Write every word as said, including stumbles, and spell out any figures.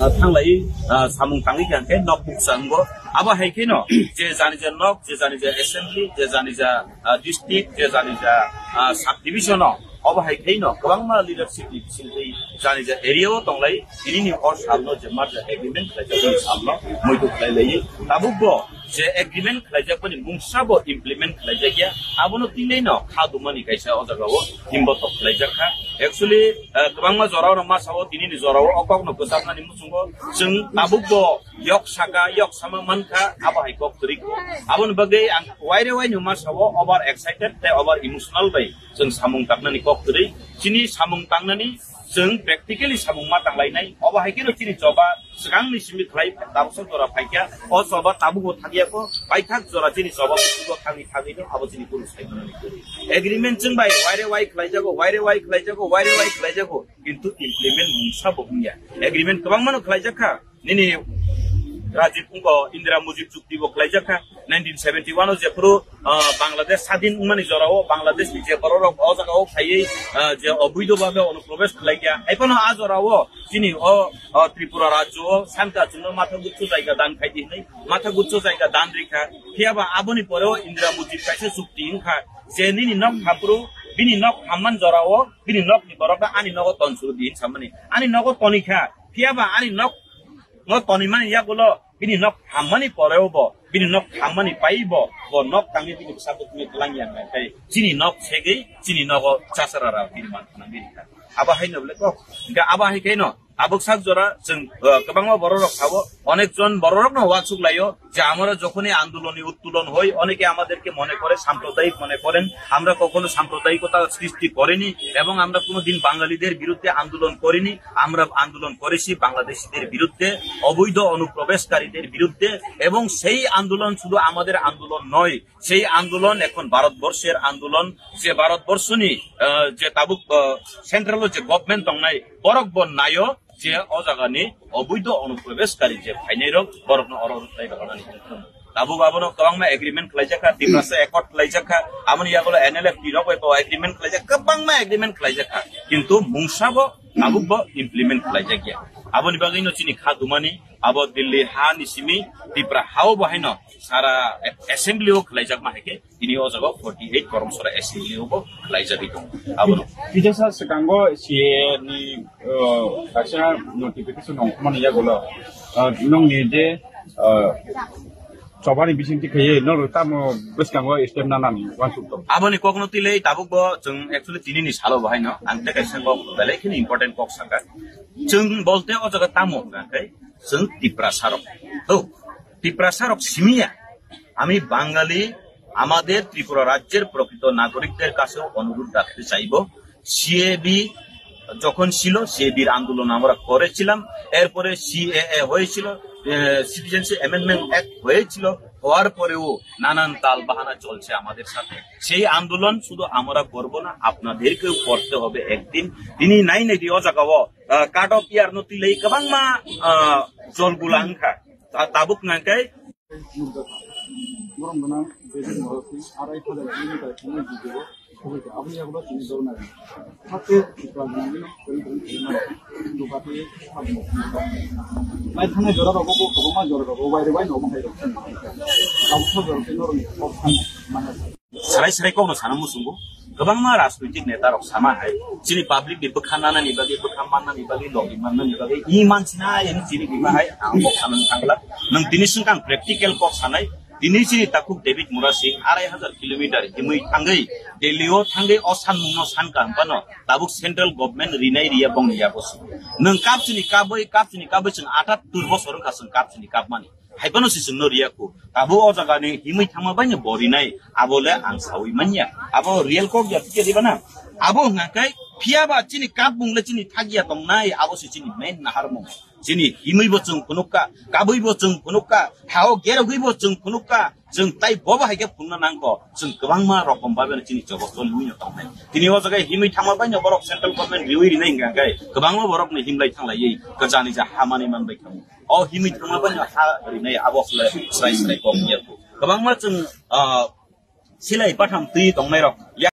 Thanglai, ah, samung tangwi kha khe nok buksa wngo. Abo hai kheno je janija nok, je janija assembly, je janija, ah, district, je janija, ah, subdivision o, abo hai kheno kwbangma leadership ni bisingtwi janija area o tonglai, tinini o salno je merger agreement khlaijak, salno muitu khlai lai. Tabuk bo je agreement khlaijakmani mungsa bo implement khlaijak ya, abono tinai no kha dumani kaisa o jaga o himbo tok khlaijak kha. Actually, ah, kwbangma jora o no masa o tinini jora o o kok no kwchapnani muchungo chwng tabuk bo yok saka, yok sama mankha, abo hai kok kwrwi kho. Aboni bagwi ang waire waino masa o over excited tei over emotional bai chwng samung taknani kok kwrwi. Chini samung tangnani chwng practically samung ma tanglainai. Obo hai kheno chini choba swkangni simi khlai tabuksa jora phaikha. O choba tabukbo thangya kho, paithak jora chini choba busugo thangwi thangwi no abo chini kunu sai manani kwrwi. Agreement chwng bai waire wai khlaijago, waire wai khlaijago, waire wai khlaijago. Kintu implement mungsa bo wngya. Agreement kwbangmano khlaijak kha. Nini Rajiv wngkha, Indira Mujib chukti bo khlaijak kha. Nineteen seventy one o jephuru, ah, Bangladesh sadin wngmani jora o Bangladesh ni je borok rok o jaga o phaiwi, ah, je oboidho bhabe onuprobesh khlaikha. Haiphano a jora o chini o, o Tripura rajyo o sanka chwngno matha guchcho jaiga dan khaidi hinwi, matha guchcho jaiga dan rikha. Phiyaba aboni pore o Indira Mujib kaisa chukti wngkha je nini nok haphuru, bini nok hamman jora o, bini nok ni borok no ani nogo ton suru di hinwi samani. Ani nogo tonikha, phiyaba ani nok no tonimani yagulo bini nok hammani poreo bo, bini nok hammani pai bo, bo nok tangwi bini bwsa bwtwmwi twlang ya hwnka khe chini nok segwi chini nogo chasara rok bini man thangwi rikha. Abo hai no bole kok. Hingke abo hai khe no tabuk sak jora chwng, uh, kwbangma borok rok sabo, onek jon borok rok no uansuk laio je amora jokhoni andoloni uttolon hoi, oneke amaderke mone kore, সাম্প্রদায়িক মনে করেন। আমরা কখনো সাম্প্রদায়িকতা সৃষ্টি করিনি এবং আমরা কোনোদিন বাঙালিদের বিরুদ্ধে আন্দোলন করিনি। আমরা আন্দোলন করেছি বাংলাদেশিদের বিরুদ্ধে, অবৈধ অনুপ্রবেশকারীদের বিরুদ্ধে, এবং সেই আন্দোলন শুধু আমাদের আন্দোলন নয়, সেই আন্দোলন এখন ভারতবর্ষের আন্দোলন। যে ভারতবর্ষ নিয়ে, আহ, যে তাবুক, আহ, সেন্ট্রাল যে গভর্নমেন্ট দংনাই বরক বন নাইও, je o jaga ni oboidho onuprobeshkari je phainai rok, borok no oro rwkhlai rok nani. Tabuk abono kwbangma agreement khlaijak kha, Tiprasa Accord khlaijak kha, aboni yagulo N L F T rok bai bo agreement khlaijak, kwbangma agreement khlaijak kha, kintu mungsa bo tabuk bo implement khlaijak ya. Aboni bagwi no chini kha dumani abo Delhi ha ni simi Tripura ha o bo haino sara assembly o khlaijak ma hai khe. Tini o jaga forty eight Koromsora assembly o bo khlaijagwi tongo. Abono. Kisa sa swkango C A A ni, uh, kaisa notification ongkhormani yagulo, uh, nongni je, uh, chobani bisingtwi khaiwi norok tamo bwskango step nanani uansuk tongo. Aboni kokno twilai tabuk bo chwng actually tinini salo bo haino ang tei kaisa kok belai kheno important kok sakha. Chwng bolte o jaga tamo hwnkha khe chwng Tiprasa rok. To, Tiprasa rok simiya. আমি বাঙালি, আমাদের ত্রিপুরা রাজ্যের প্রকৃত নাগরিকদের কাছেও অনুরোধ রাখতে চাইব, সিএবি যখন ছিল, সিএবির আন্দোলন আমরা করেছিলাম, এরপরে সিএএ হয়েছিল, সিটিজেনশিপ অ্যামেন্ডমেন্ট অ্যাক্ট হয়েছিল, হওয়ার পরেও নানান তাল বাহানা চলছে আমাদের সাথে। সেই আন্দোলন শুধু আমরা করব না, আপনাদেরকেও করতে হবে একদিন। Tini nai nai di o jaga o, ah, cut off year no twilai kwbangma, ah, jol gula wngkha. Ta-, tabuk nangkhe Nukjakha. Norok gwnang David Morasi arai hajar kilometer thangwi video o sogwi kha. Aboni yagulo chini dornai. Hakhe Tripura gwnangwino kwrwng kwrwng khaimano. Hindu batwi sabno. Mai thangnai jora rogo bo kwbangma jora rogo wairwi waino omo hai rok. Tabuksa jora khe norokni kok thang manya. Sarai sarai kokno sana muchungo. Kwbangma rajnoitik neta rok sama hai. Chini public ni bwkha nanani bagwi, bwkha mannani bagwi, logi mannani bagwi. I mansina, ini chini bima hai, ang kok sana thangla. Nang tini sungkang practical kok sanai. Tini chini takhuk David Murasing arai hajar kilometer himwi thangwi Delhi o thangwi o sanmung no sankha hwnphano tabuk central government rinai riya bongni yago se. Nwng kap chini kabwi, kap chini kabwi chwng atattur bosor wngkha chwng kap chini kapmani. Haiphano se chwngno riya khu. Tabuk o jaga ni himwi thangma bai no bo rinai abo le ang sawi manya. Abo real kok ya tike riba na. Abo hwnka khe phiya ba chini kapmung le chini thagya tongnai abo se chini main naharmung. Chini himwi bo chwng phunukha, kabwi bo chwng phunukha, hao gerogwi bo chwng phunukha, chwng tai bobo hai khe phunukna nangkho, chwng kwbangma rokom babe chini chobok choliwi no tongnai. Tini o jaga himwi thangma bai no borok central government riwi rinai hwnka khe kwbangma borok ni himlai thanglaiwi kwchani ja hamani manbai khamu. O himwi thangma bai no ha rinai abo khle srai srai kok ya khu. Kwbangma chwng, ah, silai batham twi tongnai rok.